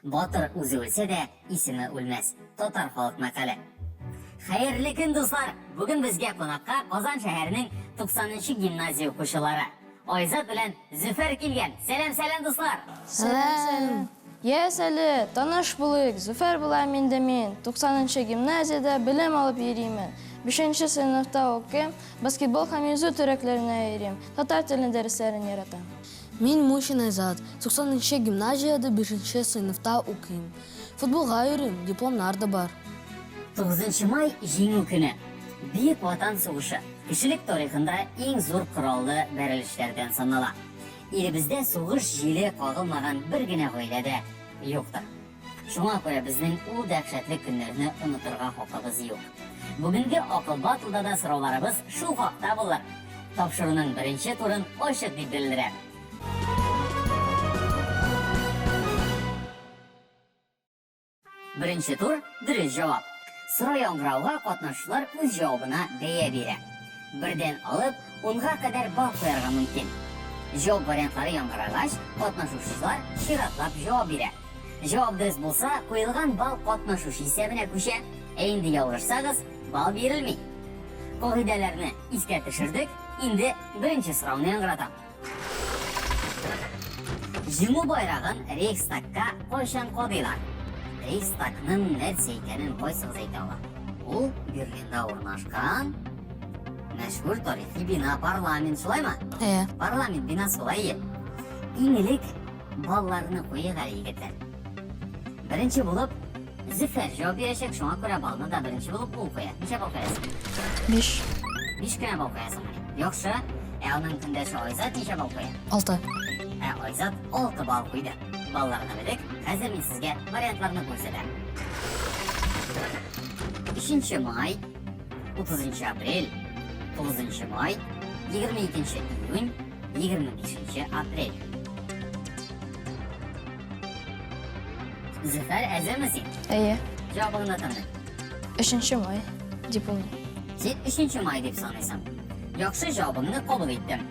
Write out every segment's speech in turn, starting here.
Батыр үзе үлсә дә, исеме үлмәс. Татар халык мәкале. Хәерле көн, дуслар! Бүген безгә кунакка Казан шәһәренең 90 нчы гимназия укучылары Айзат белән Зөфәр килгән. Сәлам, сәлам, дуслар! Сәлам, сәлам. Яс әле, таныш булыйк, Зөфәр булам инде мин. 90 нчы гимназиядә белем алып йөримен. Бишенче сыйныфта укыйм, баскетбол һәм йөзү түгәрәкләренә йөрим, татар теле дәресләрен яратам. Мин Мусин Айзат, 90 нчы гимназиядә бишенче сыйныфта укыйм. Футболга йөрим, дипломнар да бар. Тугызынчы май, Җиңү көне. Бөек Ватан сугышы, кешелек тарихында иң зур кораллы бәрелешләрдән санала. Илебездә сугыш җиле кагылмаган бер генә гаилә дә юктыр. Шуңа күрә безнең ул дәһшәтле көннәрне онытырга хакыбыз юк. Бүгенге Акыл батлда да сорауларыбыз шул хакта булыр. Тапшыруның беренче турын ачык дип белдерәм. Беренче тур, дөрес җавап. Сорау яңгырауга катнашучылар үз җавабына бәя бирә. Бердән алып, унга кадәр балл куярга мөмкин. Җавап вариантлары яңгырагач, катнашучылар чиратлап җавап бирә. Җавап дөрес булса, куелган балл катнашучы исәбенә күчә, ә инде ялгышсагыз, балл бирелми. Кагыйдәләрне искә төшердек, инде беренче сорауны яңгыратам. Җиңү байрагын Рейхстагка кайчан кадыйлар? Рейхстагның нәрсә икәнен кайсыгыз әйтә ала? Ул Берлинда урнашкан мәшһүр тарихи бина парламент, шулаймы? Әйе. Парламент бинасы була, әйе. Иң элек балларны куйыйк әле, егетләр. Беренче булып Зөфәр җавап бирәчәк, шуңа күрә балны да беренче булып ул куя. Ничә балл куясың? 5. 5 кенә балл куясың мени. Яхшы. Ә аның көндәше Айзат ничә балл куя? 6. Ә Айзат 6 балл куйды. Балларны белдек. Хәзер мин сезгә вариантларны күрсәтәм. 3 май, 30 апрель, 9 май, 22 июнь, 25 апрель. Зөфәр, әзерме син? Әйе. Җавабыңны тыңлыйм. Өченче май дип уйлыйм. Син өченче май дип саныйсың. Яхшы җавабыңны кабул иттем.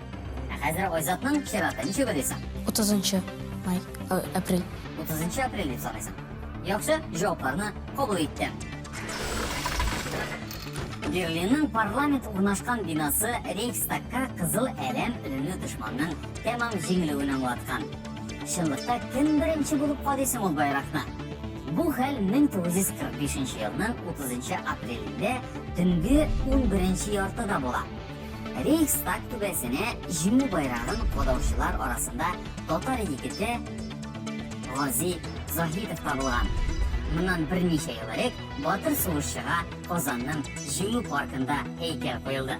Ә хәзер Айзатның чираты. Ничек уйлыйсың? 30 май, ой, апрель. 30 апрель дип саныйсың. Яхшы, җавапларны кабул иттем. Берлинның парламент урнашкан бинасы Рейхстагка кызыл әләм эленү дошманның тәмам җиңелүен аңлаткан. Чынлыкта кем беренче булып кадый соң ул байракны? Бу хәл 1945 елның 30 апрелендә төнге 11 яртыда була. Рейхстаг түбәсенә җиңү байрагын кадаучылар арасында татар егете Гази Заһитов та булган. Моннан берничә ел элек батыр сугышчыга Казанның Җиңү паркында һәйкәл куелды.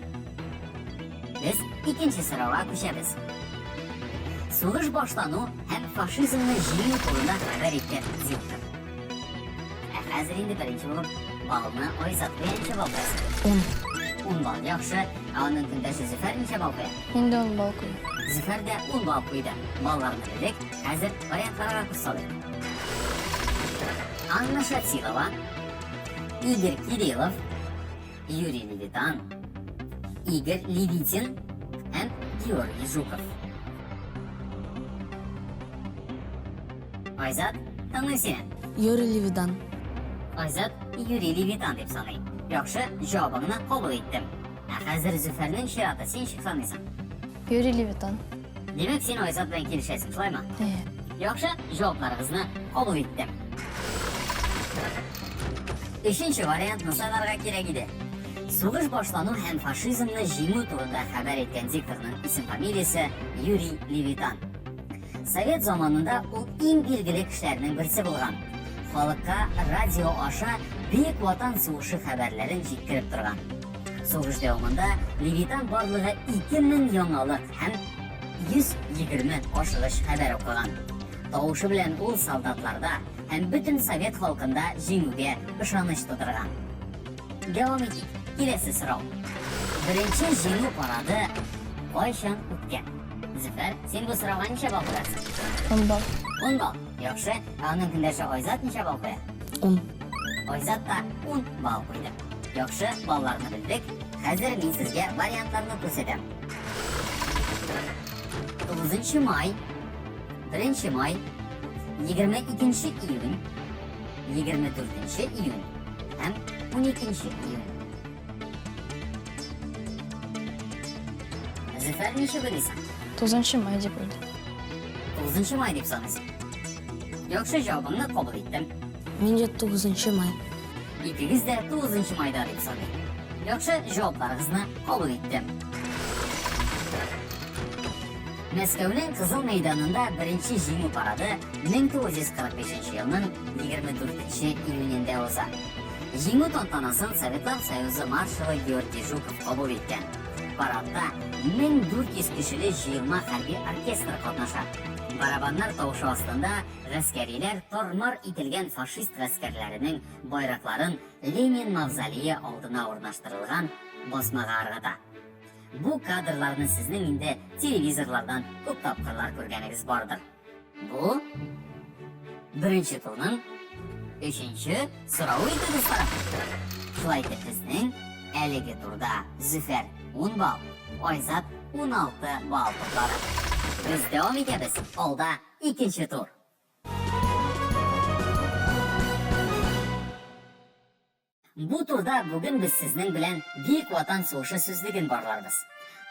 Без икенче сорауга күчәбез. Сугыш башлану һәм фашизмны җиңү турында хәбәр иткән диктор. Ә хәзер инде беренче булып балны Айзат куя ничә балл куясың? Ун. Ун балл, яхшы. Ә аның көндәше Зөфәр ничә балл куя? Мин дә ун балл куям. Зөфәр дә ун балл куйды. Балларны белдек, хәзер вариантларга күз салыйк. Анна Шатилова, Игорь Кириллов, Юрий Левитан, Игорь Левитин һәм Георгий Жуков. Айзат, тыңлыйм сине. Юрий Левитан. Айзат Юрий Левитан дип саный. Яхшы, җавабыңны кабул иттем. Ә хәзер Зөфәрнең чираты, син ничек саныйсың? Юрий Левитан. Димәк, син Айзат белән килешәсең, шулаймы? Әйе. Яхшы, җавапларыгызны кабул иттем. Өченче вариантны сайларга кирәк иде. Сугыш башлану һәм фашизмны җиңү турында хәбәр иткән дикторның исем-фамилиясе Юрий Левитан. Совет заманында ул иң билгеле кешеләрнең берсе булган. Халыкка радио аша Бөек Ватан сугышы хәбәрләрен җиткереп торган. Сугыш дәвамында Левитан барлыгы 2000 яңалык һәм 120 ашыгыч хәбәр укыган. Тавышы белән ул солдатларда һәм бөтен совет халкында җиңүгә ышаныч тудырган. Дәвам итик. Киләсе сорау. Беренче җиңү парады кайчан үткән? Зөфәр, син бу сорауга ничә балл куярсың? 10 балл. 10 балл. Яхшы. Ә аның көндәше Айзат ничә балл куя? 10. Айзат та 10 балл куйды. Яхшы, балларны белдек. Хәзер мин сезгә вариантларны күрсәтәм. 9 май, 1 май, 22 июнь, 24 июнь һәм 12 июнь. Зөфәр, ничек уйлыйсың? 9 май дип уйлыйм. 9 май дип саныйсың. Яхшы җавабыңны кабул иттем. Мин дә 9 май. Икегез дә 9 майда дип саныйм. Яхшы җавапларыгызны кабул иттем. Мәскәүнең Кызыл мәйданында беренче җиңү парады 1945 елның 24 июнендә уза. Җиңү тантанасын Советлар Союзы маршалы Георгий Жуков кабул иткән. Парадта 1400 кешеле җыелма хәрби оркестр катнаша. Барабаннар тавышы астында гаскәриләр тар-мар ителгән фашист гаскәрләренең байракларын Ленин мавзолее алдына урнаштырылган басмага ыргыта. Бу кадрларны сезнең инде телевизорлардан күп тапкырлар күргәнегез бардыр. Бу беренче турның өченче соравы иде, дусларым. Шулай итеп, безнең әлеге турда Зөфәр 10 балл, Айзат 16 балл туплады. Без дәвам итәбез. Алда икенче тур. Бу турда бүген без сезнең белән Бөек Ватан сугышы сүзлеген барларбыз.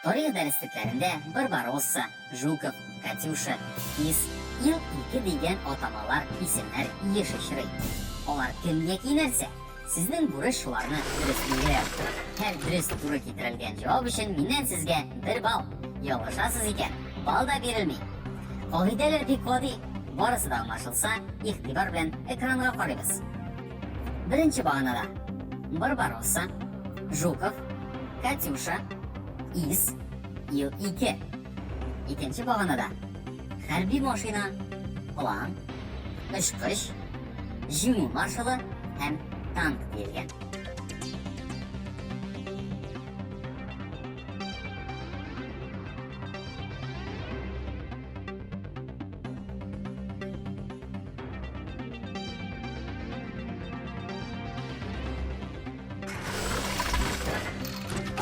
Тарих дәреслекләрендә Барбаросса, Жуков, Катюша, Ис, Ил-2 дигән атамалар, исемнәр еш очрый. Алар кем яки нәрсә? Сезнең бурыч шуларны дөрес билгеләү. Һәр дөрес туры китерелгән җавап өчен миннән сезгә бер балл. Ялгышасыз икән, балл да бирелми. Кагыйдәләр бик гади, барысы да аңлашылса, игътибар белән экранга карыйбыз. Беренче баганада Барбаросса, Жуков, Катюша, Ис, Ил-2. Икенче баганада хәрби машина, план, очкыч, Җиңү маршалы һәм танк диелгән.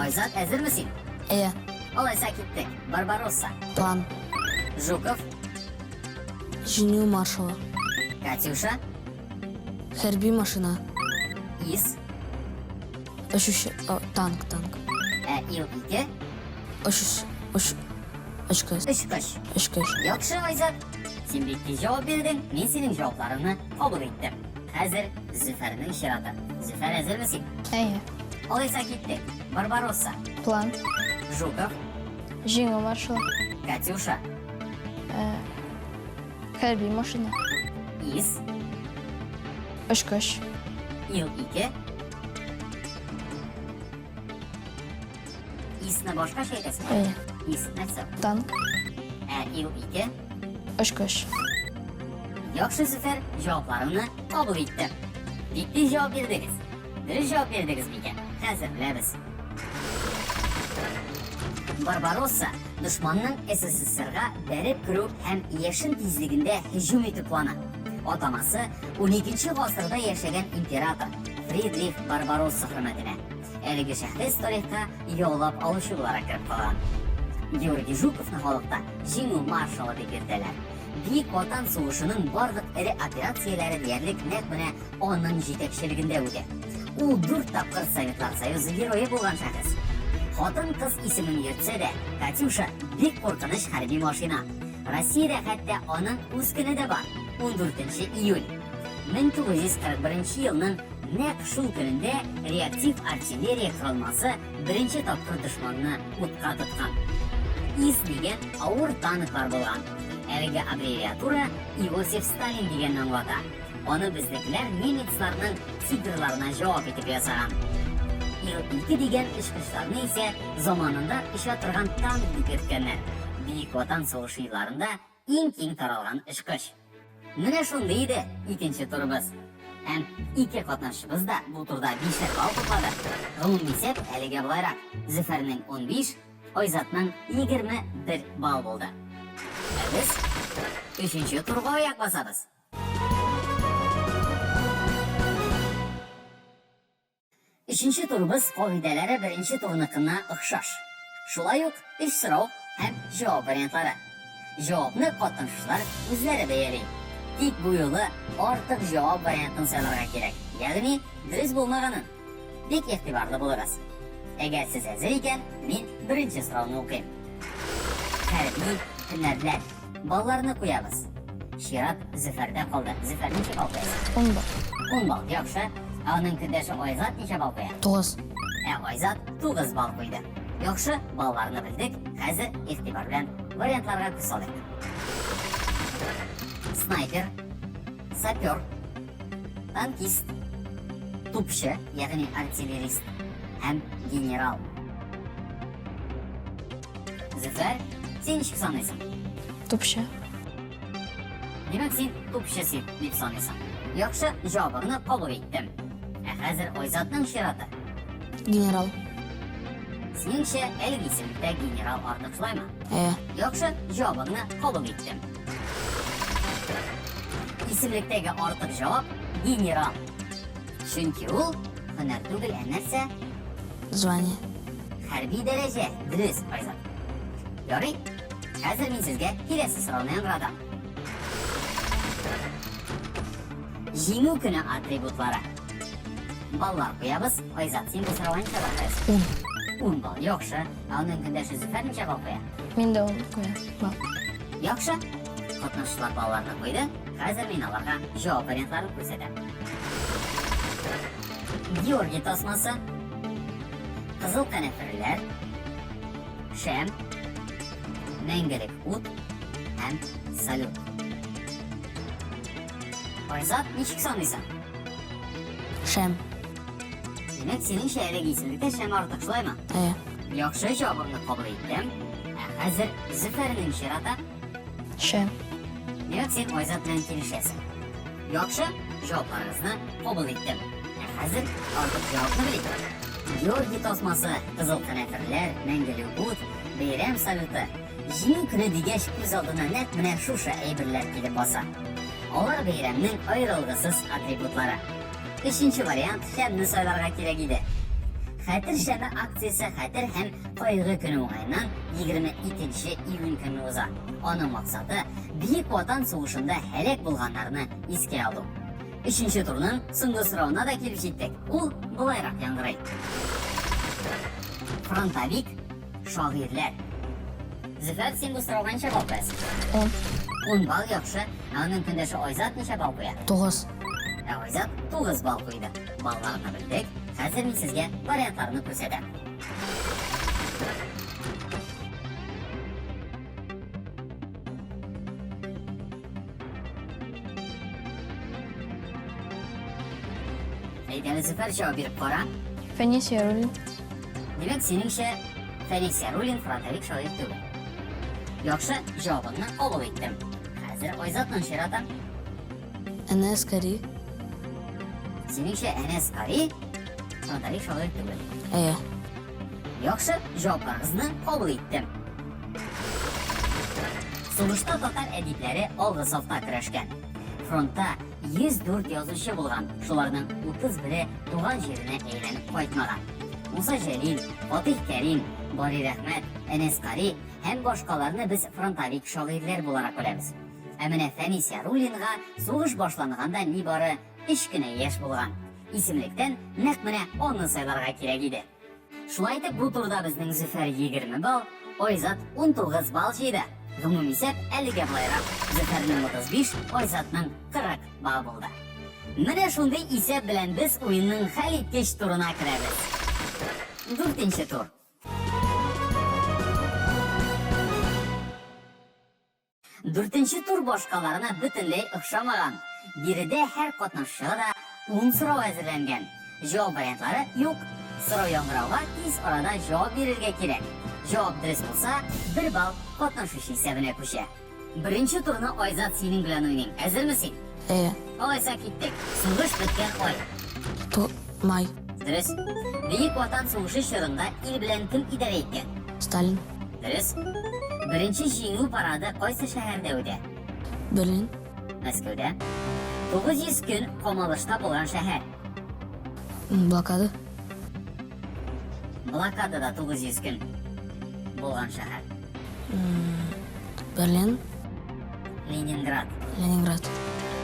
Айзат, әзерме син? Әйе. Алайса киттек. Барбаросса. План. Жуков. Җиңү маршалы. Катюша. Хәрби машина. Ис. Очучы, танк, танк. Ә Ил-2? Очыш, оч, очкыч. Очкыч. Очкыч. Яхшы, Айзат. Син бик тиз җавап бирдең, мин синең җавапларыңны кабул иттем. Хәзер Зөфәрнең чираты. Зөфәр, әзерме син? Әйе. Алайса киттек. Барбаросса. План. Жуков. Җиңү маршалы. Катюша. Ә, хәрби машина. Ис. Очкыч. Ил-2. Исне башкача әйтәсең? Әйе. Ис нәрсә? Танк. Ә Ил-2? Очкыч. Яхшы, Зөфәр, җавапларыңны кабул иттем. Бик тиз җавап бирдегез. Дөрес җавап бирдегез микән? Хәзер беләбез. Барбаросса дошманның СССРга бәреп керү һәм яшен тизлегендә һөҗүм итү планы. Атамасы 12 гасырда яшәгән император Фридрих Барбаросса хөрмәтенә. Әлеге шәхес тарихка яулап алучы буларак кереп калган. Георгий Жуковны халыкта Җиңү маршалы дип йөртәләр. Бөек Ватан сугышының барлык эре операцияләре диярлек нәкъ менә аның җитәкчелегендә үтә. Ул дүрт тапкыр Советлар Союзы герое булган шәхес. Хатын-кыз исемен йөртсә дә, Катюша бик куркыныч хәрби машина. Россиядә хәтта аның үз көне дә бар, 14 июль. 1941 елның нәкъ шул көнендә реактив артиллерия корылмасы беренче тапкыр дошманны утка тоткан. ИС дигән авыр танклар булган. Әлеге аббревиатура Иосиф Сталин дигәнне аңлата. Аны безнекеләр немецларның тигрларына җавап итеп ясаган. Ил-2 дигән очкычларны исә заманында оча торган танк дип йөрткәннәр. Бөек Ватан сугышы елларында иң киң таралган очкыч. Менә шундый иде икенче турыбыз. Һәм ике катнашчыбыз да бу турда бишәр балл туплады. Гомуми исәп әлегә болайрак. Зөфәрнең 15, Айзатның 21 балл булды. Ә без өченче турга аяк басабыз. Өченче турыбыз кагыйдәләре беренче турныкына охшаш. Шулай ук өч сорау һәм җавап вариантлары. Җавапны катнашучылар үзләре бәяли. Тик бу юлы артык җавап вариантын сайларга кирәк, ягъни дөрес булмаганын. Бик игътибарлы булыгыз. Әгәр сез әзер икән, мин беренче сорауны укыйм. Хәрби һөнәрләр. Балларны куябыз. Чират Зөфәрдә калды. Зөфәр ничә балл куясың? 10 балл. 10 балл, яхшы. Ә аның көндәше Айзат ничә балл куя? 9. Ә Айзат 9 балл куйды. Яхшы, балларны белдек. Хәзер игътибар белән вариантларга күз салыйк. Снайпер, сапер, танкист, тупчы, ягъни артиллерист һәм генерал. Зөфәр, син ничек саныйсың? Тупчы. Димәк, син тупчы син дип саныйсың. Яхшы, җавабыңны кабул иттем. Ә хәзер Айзатның чираты. Генерал. Синеңчә, әлеге исемлектә генерал артык шулаймы? Әйе. Яхшы, җавабыңны кабул иттем. Исемлектәге артык җавап генерал. Чөнки ул һөнәр түгел, ә нәрсә? Звание. Хәрби дәрәҗә. Дөрес, Айзат. Ярый. Хәзер мин сезгә киләсе сорауны яңгыратам. Җиңү көне атрибутлары. Баллар куябыз. Айзат, син бу сорауга ничә балл куясың? 10. 10 балл. Яхшы. Ә аның көндәше Зөфәр ничә балл куя? Мин дә 10 куям. Балл. Яхшы. Катнашучылар балларны куйды. Хәзер мин аларга җавап вариантларын күрсәтәм. Георгий тасмасы, кызыл канәферләр, шәм, мәңгелек ут һәм салют. Айзат, ничек саныйсың? Шәм. Димәк, синеңчә әлеге исемлектә шәм артык, шулаймы? Әйе. Яхшы җавабыңны кабул иттем. Ә хәзер Зөфәрнең чираты. Шәм. Димәк, син Айзат белән килешәсең. Яхшы, җавапларыгызны кабул иттем. Ә хәзер артык җавапны белик. Георгий тасмасы, кызыл канәферләр, мәңгелек ут, бәйрәм салюты. Җиңү көне дигәч, күз алдына нәкъ менә шушы әйберләр килеп баса. Алар бәйрәмнең аерылгысыз атрибутлары. Өченче вариант шәмне сайларга кирәк иде. Хәтер шәме акциясе хәтер һәм кайгы көне уңаеннан 22 июнь көнне уза. Аның максаты Бөек Ватан сугышында һәлак булганнарны искә алу. Өченче турның соңгы соравына да килеп җиттек. Ул болайрак яңгырый. Фронтовик шагыйрьләр. Зөфәр, син бу сорауга ничә балл куясың? 10. 10 балл яхшы. Ә аның көндәше Айзат ничә балл куя? 9. Ә Айзат 9 балл куйды. Балларны белдек. Хәзер мин сезгә вариантларны күрсәтәм. Әйдә, Зөфәр, җавап биреп кара. Фәнис Яруллин. Димәк, синеңчә, Фәнис Яруллин фронтовик шагыйрь түгел. Яхшы, җавабыңны кабул иттем. Хәзер Айзатның чираты. Әнәс Кари. Синеңчә, Әнәс Кари фронтовик шагыйрь түгел. Әйе. Яхшы, җавапларыгызны кабул иттем. Сугышта татар әдипләре алгы сафта көрәшкән. Фронтта 104 язучы булган, шуларның 31-е туган җиренә әйләнеп кайтмаган. Муса Җәлил, Фатих Кәрим, Бари Рәхмәт, Әнәс Кари һәм башкаларны без фронтовик шагыйрьләр буларак беләбез. Ә менә Фәнис Яруллинга сугыш башланганда нибары өч кенә яшь булган. Исемлектән нәкъ менә аны сайларга кирәк иде. Шулай итеп, бу турда безнең Зөфәр 20 балл, Айзат 19 балл җыйды. Гомум исәп әлегә болайрак, Зөфәрнең 35, Айзатның 40 балл булды. Менә шундый исәп белән без уенның хәлиткеч турына керәбез. Дүртенче тур. Дүртенче тур башкаларына бөтенләй охшамаган. Биредә һәр катнашучыга да ун сорау әзерләнгән. Җавап вариантлары юк. Сорау яңгырауга тиз арада җавап бирергә кирәк. Җавап дөрес булса, бер балл катнашучы исәбенә күчә. Беренче турны Айзат синең белән уйныйм. Әзерме син? Әйе. Алайса киттек. Сугыш беткән ай. Ту, май. Дөрес. Бөек Ватан сугышы чорында ил белән кем идарә иткән? Сталин. Дөрес. Беренче җиңү парады кайсы шәһәрдә үтә? Берлин. Мәскәүдә. 900 көн камалышта булган шәһәр. Блокада. Блокадада 900 көн булган шәһәр. Берлин. Ленинград. Ленинград.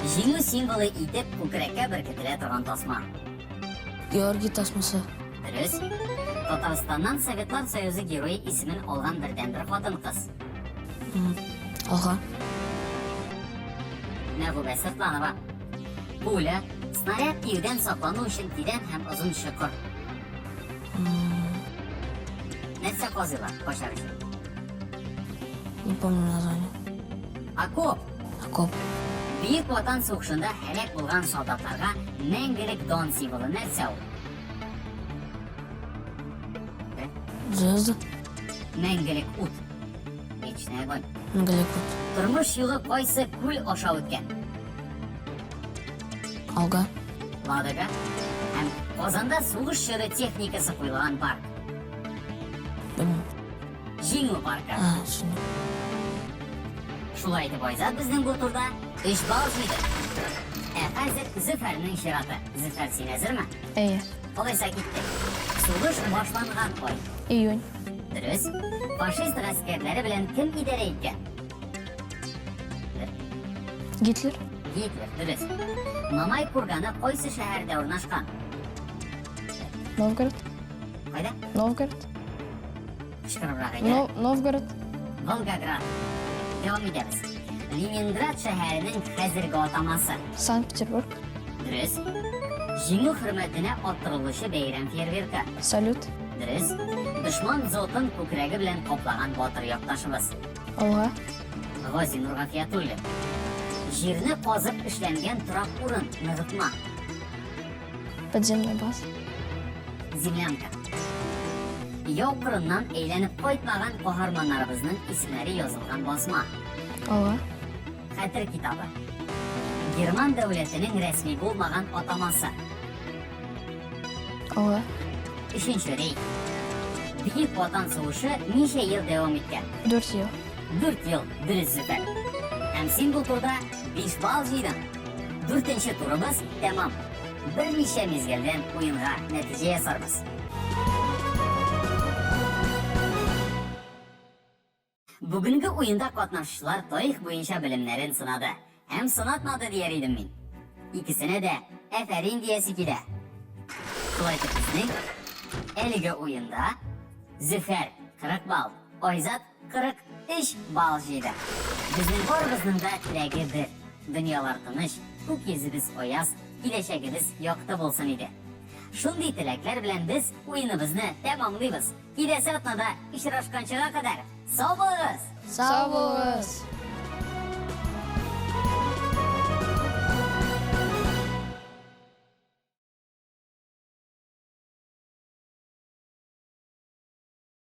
Җиңү символы итеп күкрәккә беркетелә торган тасма. Георгий тасмасы. Дөрес. Татарстаннан Советлар Союзы Герое исемен алган бердәнбер хатын-кыз. Алга. Мәгүбә Сыртланова. Пуля, снаряд тиюдән саклану өчен тирән һәм озын чокыр. Нәрсә казыйлар качар өчен? Не помню название. Окоп. Окоп. Бөек Ватан сугышында һәлак булган солдатларга мәңгелек дан символы нәрсә ул? Звезды. Мәңгелек ут. Вечный огонь. Мәңгелек ут. Тормыш юлы кайсы күл аша үткән? Алга. Ладога. Һәм Казанда сугыш чоры техникасы куелган парк. Белмим. Җиңү паркы. А, Җиңү. Шулай итеп Айзат безнең бу турда 3 балл җыйды. Ә хәзер Зөфәрнең чираты. Зөфәр, син әзерме? Әйе. Алайса киттек. Сугыш башланган ай. Июнь. Дөрес. Фашист гаскәрләре белән кем идарә иткән? Гитлер. Гитлер, дөрес. Мамай курганы кайсы шәһәрдә урнашкан? Новгород. Кайда? Новгород. Кычкырыбрак әйт. Новгород. Волгоград. Дәвам итәбез. Ленинград шәһәренең хәзерге атамасы. Санкт-Петербург. Дөрес. Җиңү хөрмәтенә аттырылучы бәйрәм фейерверкы. Салют. Дөрес. Дошман дзотын күкрәге белән каплаган батыр якташыбыз. Алга. Газинур Гафиятуллин. Җирне казып эшләнгән торак урын, ныгытма. Подземная база. Землянка. Яу кырыннан әйләнеп кайтмаган каһарманнарыбызның исемнәре язылган басма. Алга. Хәтер китабы. Герман дәүләтенең рәсми булмаган атамасы. Алга. Өченче рейх. Бөек Ватан сугышы ничә ел дәвам иткән? Дүрт ел. Дүрт ел, дөрес Зөфәр. Һәм син бу турда 5 балл җыйдың. Дүртенче турыбыз тәмам. Берничә мизгелдән уенга нәтиҗә ясарбыз. Бүгенге уенда катнашучылар тарих буенча белемнәрен сынады. Һәм сынатмады дияр идем мин. Икесенә дә әфәрин диясе килә. Шулай итеп безнең әлеге уенда Зөфәр 40 балл, Айзат 43 балл җыйды. Безнең барыбызның да теләге бер. Дөньялар тыныч, күк йөзебез аяз, киләчәгебез якты булсын иде. Шундый теләкләр белән без уеныбызны тәмамлыйбыз. Киләсе атнада очрашканчыга кадәр сау булыгыз! Сау булыгыз!